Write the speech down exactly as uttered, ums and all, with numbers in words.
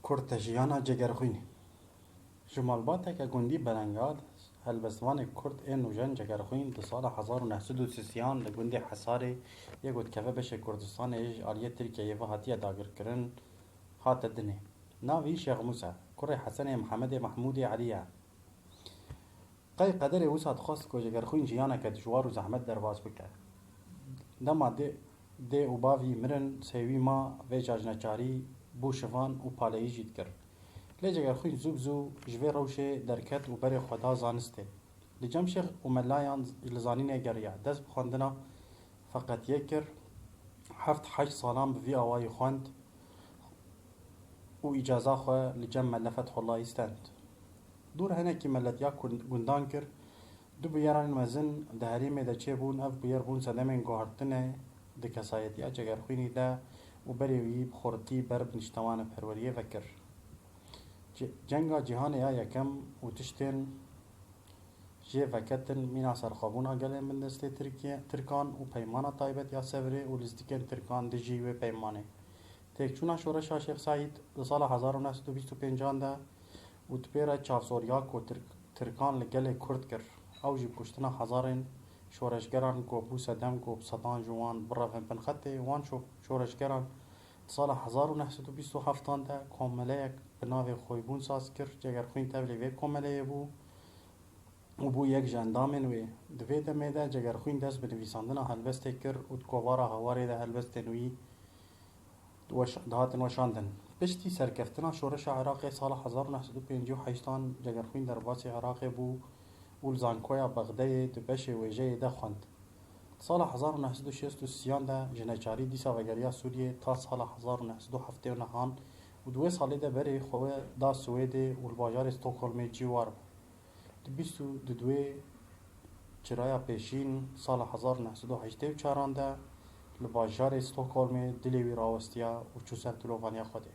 Kurte jiyana Cegerxwînî. Ji malbateke gundî Belengal, helbestvanê kurd ê nûjen Cegerxwîn di sala hezar û neh sed û sî yan li gundê Hesarê yê ku dikeve beşê Kurdistanê ji aliyê Tirkiyeyê ve hatiye dagirkirin, hate dinê. Navî Şêx Mûse, kurê Hesenê Mihemedê Mehmûdê Elî ye. Qey qederê wisa dixwest ku Cegerxwîn jiyaneke dijwar û zehmet derbas bike. Dema dê, dê û bavî mirin, sêwî ma vêca ji neçarî bû şivan û paleyî jî dikir. Lê Cegerxwîn zû bi zû ji vê rewşê derket û berê xwe da zanistê. Li cem şêx û melayan li zanînê geriya, dest bi xwendina feqetiyê kir, heft heşt salan bi vî awayî xwend û îcaza xwe li cem Mele Fethullahî stend. Dûr hinekî meletiya kun-, gundan kir, du bûyerên mezin di herêmê de çêbûn, ev bûyer bûn sedemên guhartinê di kesayetiya Cegerxwînî de û berê wî bi xurtî ber bi niştewana perweriyê vekir. Ce-, Cenga Cîhanê ya Yekem û tiştên jê veketin mîna serxwebûna gelên bindestê Tirkiye, Tirkan û peymana taybet ya Sevrê û lîstikên Tirkan dijî wê peymanê. Têkçûna şoreşa Şêx Seîd di sala hezar û neh sed û bîst û pêncan de û di pê re çavsoriya ku Tirk-, Tirkan li gelê Kurd kir, ew jî kuştina hezarên şoreşgeran ku bû sedem ku bi sedan ji wan birevin binxetê wan şo-, şoreşgeran di sala hezar û neh sed û bîst û heftan de komeleyek bi navê Xoybûn saz kir, Cegerxwîn tevlî vê komeleyê bû û bû yek ji endamên wê. Di vê demê de Cegerxwîn dest bi nivîsandina helbestê kir û di kovara Hawarê de helbestên wî weş-, dihatin weşandin. Piştî serkeftina şoreşa Iraqê sala hezar û neh sed û pêncî û heştan Cegerxwîn derbasî Iraqê bû û li Zankoya Bexdeyê di beşê wêjeyê de xwend. Di sala hezar û neh sed û şêst û sêyan de ji neçarî dîsa vegeriya Sûriyê ta sala hezar û neh sed û heftê û nehan û di wê salê de berê xwe da Swêdê û li bajarê Stockholmê cî war bû. Di bîst û di duwê Çiraya Pêşîn sala hezar û neh sed û heştê û çaran de li bajarê Stockholmê dilê wî rawestiya û çû ser dilovaniya Xwedê.